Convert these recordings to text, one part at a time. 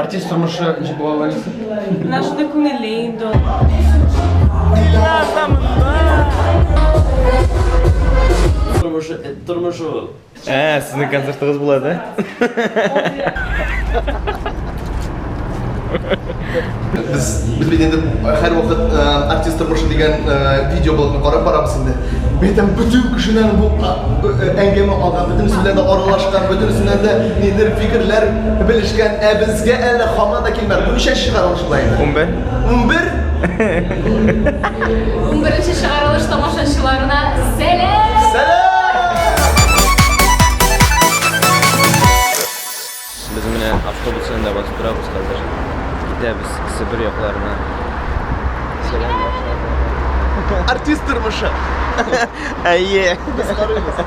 Артист тормышы ничек була алайса? Менә шундый күңелле инде ул. Тормышы, эт тормышы ул. Ә, сезнең концертыгыз була, да? Без без бит инде һәрвакыт артист тормышы дигән видеоблогны карап барабыз инде. Бөтен бөтен кешенең бу әңгәмә алган, бөтенесе белән дә аралашкан, бөтенесеннән дә нидер фикерләр белешкән. Ә безгә әле һаман да килмәде. Бу ничәнче чыгарылыш була инде? 11. 11? 11 чыгарылыш тамашачыларына сәлам! Сәлам! Без менә автобус янында басып торабыз хәзер. Китәбез Себер якларына. Сәлам башлады. Артист тормышы. Әйе. Без карыйбыз.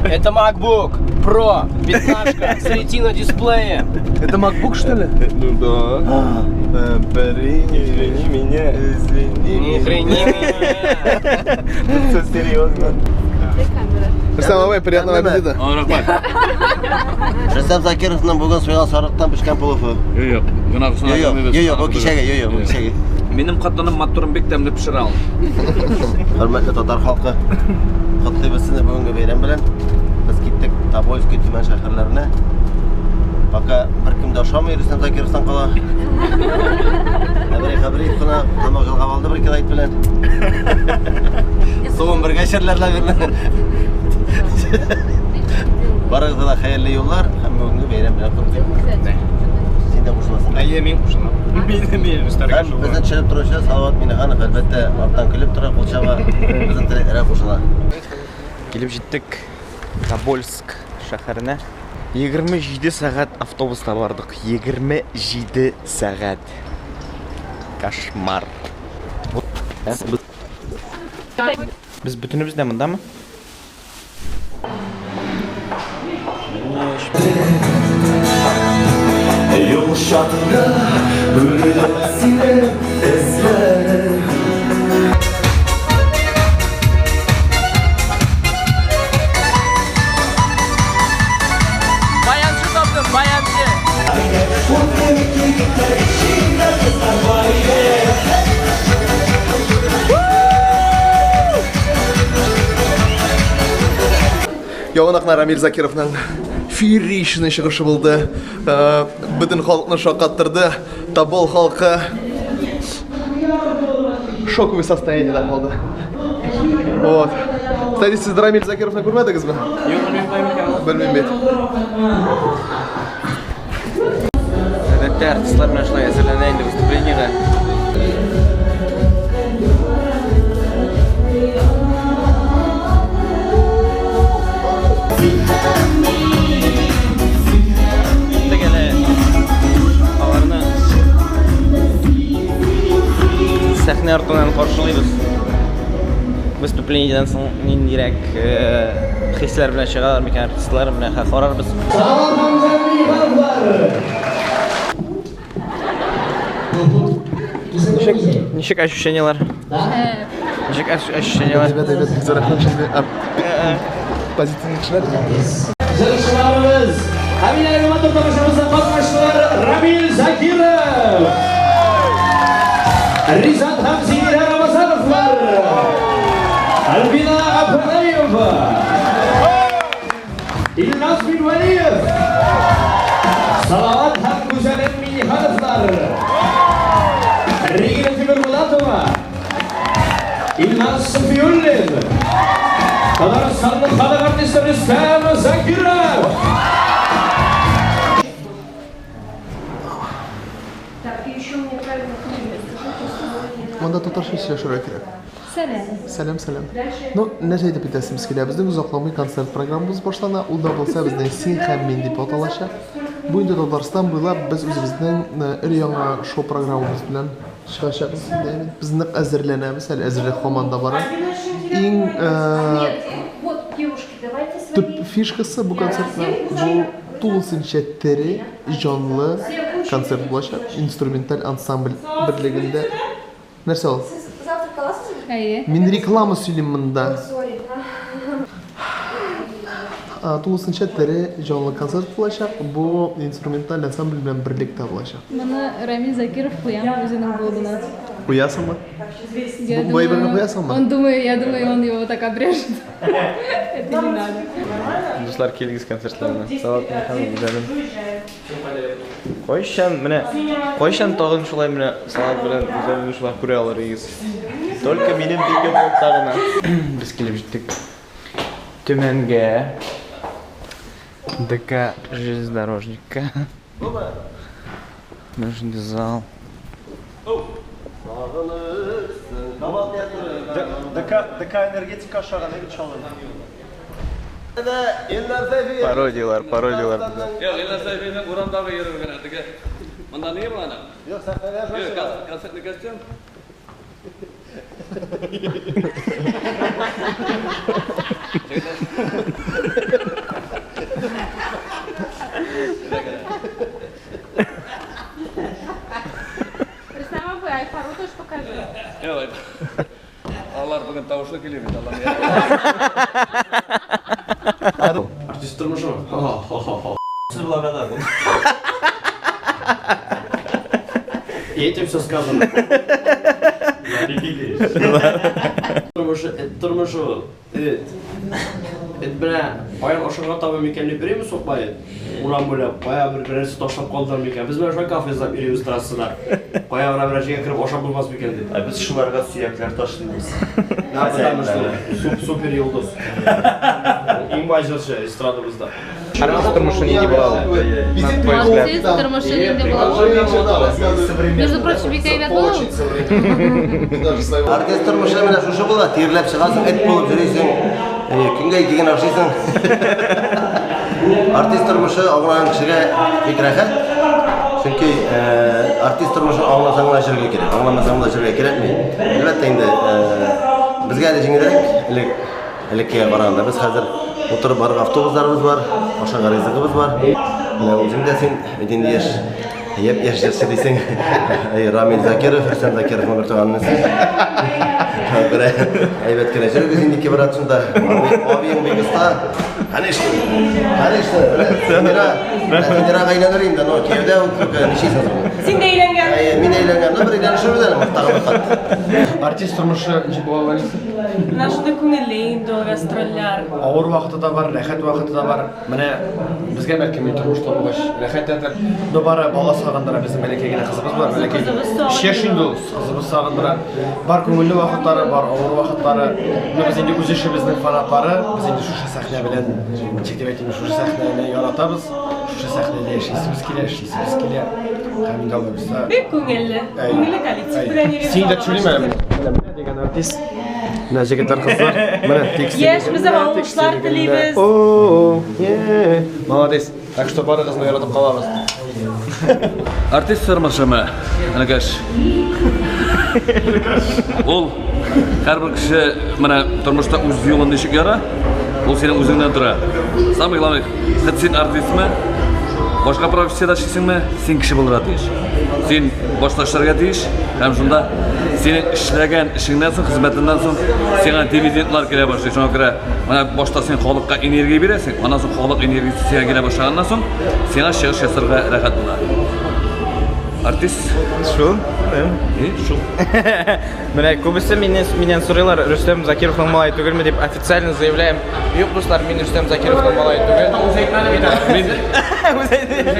Это MacBook Pro 15 с Retina дисплеем. Это MacBook, что ли? Ну да. Блин, извини меня, извини. Не хрени меня. Все серьезно. Рустам абый, приятного аппетита. Рөстәм Закировның бүген суйган сарыктан пешкән пловы. Юк, юк, гөнаһысын Юк, юк, әйтмибез. юк, юк, бу кичәге, юк, юк, бу кичәге. Минем хатыным матурым бик тәмле пешерә ул. Хөрмәтле татар халкы, котлыйбыз сезне бүгенге бәйрәм белән. Без киттек Тобольск, Төмән шәһәрләренә. Пока беркем дә ошамый Рөстәм Закировтан кала. Әбри Хәбриев кына тамак ялгап алды бер кило ит белән. Суын бергә эчәрләр, наверное. Барыгызга да хәерле юллар һәм бүгенге бәйрәм белән котлыйм. Син дә кушыласың. Әйе, мин кушылам. Мин мин өстәргә Һәм безне төшереп торучы Салават Минеханов, әлбәттә, арттан көлеп тора, кул чаба, безнең теләкләргә кушыла. Килеп җиттек Тобольск шәһәренә. 27 сәгать автобуста бардык. 27 сәгать. Кошмар. Без бөтенебез дә мондамы? Юл чатында бүлдем сине эзләп. Баянчы таптым, баянчы. Яңа Рамил Закировның фееричный чыгышы булды. Бөтен халыкны шаккаттырды. Тобол халкы шоковый состояниедә калды. Вот. Кстати, сез Рамил Закировны күрмәдегезме? Юк, белмим. Белмим бит. Гадәттә артистлар менә шулай әзерләнә инде выступлениегә. Киттек әле аларны сәхнә артыннан каршылыйбыз. Выступлениедән соң ниндирәк хисләр белән чыгалар микән артистлар, менә карарбыз. Ничек, ничек ощущениелар? Ничек ощущениелар? Ребята, ребята, бик зур рәхмәт шундый позитивный кешеләр. Җырчыларыбыз, Амина Рәхмәтов тамашабызда катнашчылар Рамил Закиров, Ризат һәм Зинира Рамазановлар, Альбина Апанаева, Илназ Минвәлиев, Салават һәм Гүзәлем Миннихановлар, Регина Тимербулатова, Илназ Софиуллин, Татарстанның халык артисты Рөстәм Закиров. Так, и еще мне правильно фамилию скажите. Монда татарча сөйләшергә кирәк. Сәлам. Сәлам, сәлам. Ну, нәрсә әйтеп китәсебез килә? Безнең озакламый концерт программабыз башлана. Ул да булса безнең Син һәм мин дип аталачак. Бу инде Татарстан буйлап без үзебезнең өр-яңа шоу программабыз белән чыгачакбыз. Без нык әзерләнәбез, әле әзерлек һаман да бара. Иң Вот, девушки, давайте свои. төп фишкасы бу концертның бу тулысынча тере, җанлы концерт булачак. Инструменталь ансамбль берлегендә. Нәрсә ул? Завтрак аласызмы? Әйе. Мин реклама сөйлим монда. Сори. тулысынча тере җанлы концерт булачак. Бу инструменталь ансамбль белән берлектә булачак. Моны Рамил Закиров куям үзенең блогына. Куясыңмы? Я Бу әйберне куясыңмы? Он думаю, я думаю, он его так обрежет. Это не надо. Дуслар, килегез концертларына. Салават Михайлов, Гүзәлем. Кайчан менә кайчан тагын шулай менә Салават белән Гүзәлемне шулай күрә алыр идегез? Только минем видеоблогта гына. Без килеп җиттек. Төмәнгә. ДК железнодорожникка. Менә шундый зал. ДК энергетика ашаган әйбит чалына. Пародиялар, пародиялар. Юк, Илнар Сәйфинең урамдагы йөрүе генә теге. Монда ни була аны? Юк, сәхнәдә Юк, концертный костюм. Рөстәм абый, Айфару тоже покажи. Юк, алар бүген тавышлы килә бит, алар. Артист тормышы. Благодарен. И этим все сказано. Тормышы, эт тормышы ул. Эт. Эт менә каян ашарга таба микән дип йөрими сукбай эт. Урам буйлап, кая бер берәрсе ташлап калдырыр микән. Без менә шулай кафе эзләп йөрибез трассада. Кая гына берәр җиргә кереп ашап булмас микән дип. Ә без шуларга сөякләр ташлыйбыз. Да, потому что супер йолдыз. Иң бай җырчы эстрадабызда. Артист тормышы нинди була ул? На твой взгляд. Артист тормышы нинди була ул? Между прочим, бик әйбәт була ул. Артист тормышы менә шушы була, тирләп чыгасың, эт булып йөрисең, көнгә ике генә ашыйсың. Артист тормышы аңлаган кешегә бик рәхәт. Чөнки артист тормышын аңласаң гына эшләргә кирәк, аңламасаң да эшләргә кирәкми. Әлбәттә инде, безгә әле җиңелрәк, элек элеккегә караганда без хәзер утырып барырга автобусларыбыз бар, ашарга ризыгыбыз бар. Менә үзең дә син бит инде яшь, япь-яшь җырчы дисең. Әй, Рамил Закиров, Рөстәм Закировның бер туган энесе. Бер әйбәт кенә йөрегез инде ике брат шунда. Абыең бик оста. Конечно, конечно. Синера, Синерага әйләнер инде, но кияүдә ул только ничәсең соң? Син дә өйләнгән. Әйе, мин әйләнгән, но бер әйләнешербез әле, тагын бер кат. Артист тормышы ничек була Лариса? Менә шундый күңелле инде ул гастрольләр. Авыр вакыты да бар, рәхәт вакыты да бар. Менә безгә бәлкем инде тормышта булгач рәхәт тәдер. Но бары бала сагындыра, безнең бәләкәй генә кызыбыз бар, бәләкәй. Кызыбыз сагындыра. Өч яшь инде ул, кызыбыз сагындыра. Бар күңелле вакытлары, бар авыр вакытлары. Но без инде үз эшебезнең фанатлары, без инде шушы сәхнә белән, ничек дип әйтим, шушы сәхнәне яратабыз, шушы сәхнәдә яшисебез килә, эшлисебез килә. Һәм инде Алла бирсә. Бик күңелле. Күңелле коллектив белән йөрибез. Син дә Аллага төшерим әле. шөкер. Менә менә дигән артист. Менә җегетләр, кызлар. Менә текст. Яшь, без аңа уңышлар телибез. О, е, молодец. Так что барыгызны яратып калабыз. Артист тормышымы, энекәш? Ул һәрбер кеше менә тормышта үз юлын ничек яра, ул синең үзеңнән тора. Самый главный, хет син артистмы, башка профессиядә эшлисеңме, син кеше булырга тиеш. Син башта эшләргә тиеш, һәм шунда синең эшләгән эшеңнән соң, хезмәтеңнән соң сиңа дивидендлар килә башлый. Шуңа күрә менә башта син халыкка энергия бирәсең, аннан соң халык энергиясе сиңа килә башлаганнан соң, сиңа чыгыш ясарга рәхәт була. Артист Шул. И, шул. Менә күбесе миннән миннән сорыйлар, Рөстәм Закировның малае түгелме дип официально заявляем. Юк, дуслар, мин Рөстәм Закировның малае түгел. Үзе әйтмәде бит әле. Мин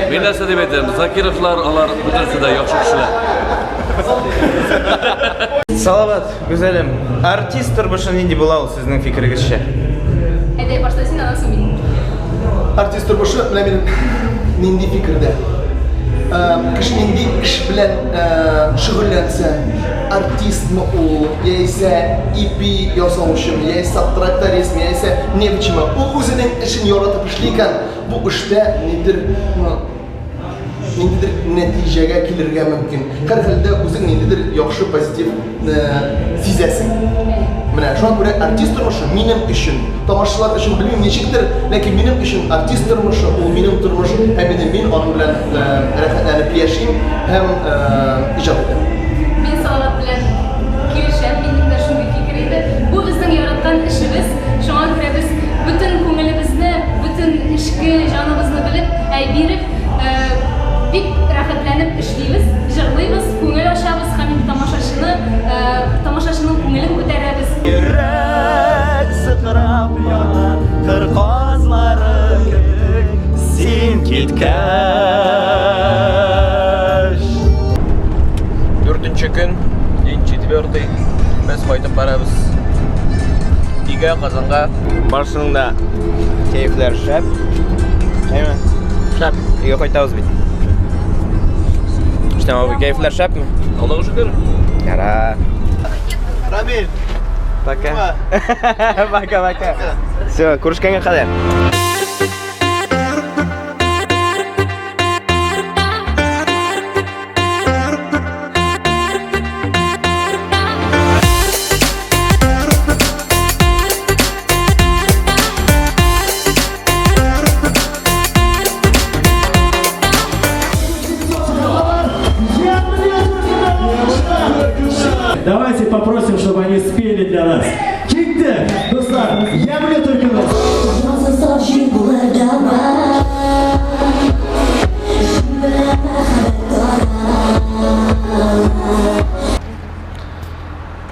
мин нәрсә дип әйтәм, Закировлар алар бөтенесе дә яхшы кешеләр. Салават, гүзәлем, артист тормышы нинди була ул сезнең фикерегезчә? Әйдә, башта син, аннан соң мин. Артист тормышы менә минем нинди фикердә. Кеше нинди эш белән шөгыльләнсә, артистмы ул, яисә ипи ясаучымы, яисә трактористмы, яисә нефтьчеме, ул үзенең эшен яратып эшли икән, бу эштә нидер ниндидер нәтиҗәгә килергә мөмкин. Һәрхәлдә үзең ниндидер яхшы позитив сизәсең. Менә шуңа күрә артист тормышы минем өчен, тамашачылар өчен белмим ничектер, ләкин минем өчен артист тормышы ул минем тормыш һәм инде мин аның белән рәхәтләнеп яшим һәм иҗат итәм. Мин Салават белән килешәм, минем дә шундый фикер иде. Бу безнең яраткан эшебез, шуңа күрә без бөтен күңелебезне, бөтен бөтенләй биреп, бик рәхәтләнеп эшлибез, җырлыйбыз, күңел ачабыз һәм инде тамашачыны, тамашачының күңелен күтәрәбез. Йөрәк сыкрап яна кыр казлары кебек син киткәч. Дүртенче көн, день четвертый. Без кайтып барабыз. Өйгә, Казанга. Барысының да кәефләр шәп. Әйме? Шәп. Өйгә кайтабыз бит. Рөстәм абый, кәефләр шәпме? Аллага шөкер. Ярар. Рамиль. Пока. Пока, пока. Все, күрешкәнгә кадәр. Давайте попросим, чтобы они спели для нас. Китте, дуслар, ямьле төркеме.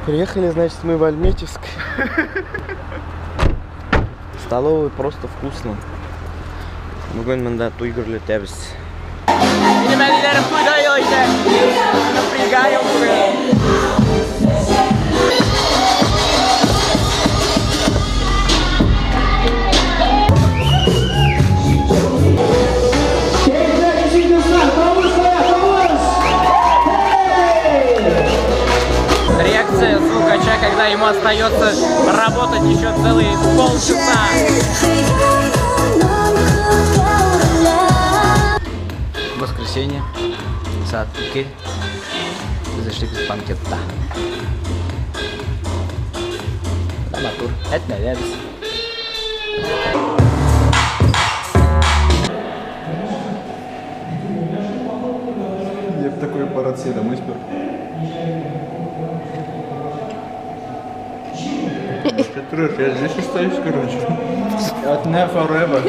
Приехали, значит, мы в Альметьевск. Столовый просто вкусно. Бүген монда туй гөрләтәбез. Минем әниләрем туйда ял итә. Напрягаю бүген. Реакция звукача, когда ему остается работать еще целые полчаса. Воскресенье, сәгать 2. Без эшлибез банкетта. Да, матур. Әтнәдәбез. Я бы такой аппарат себе домой спер. Ты трешь, я здесь остаюсь, короче. От forever.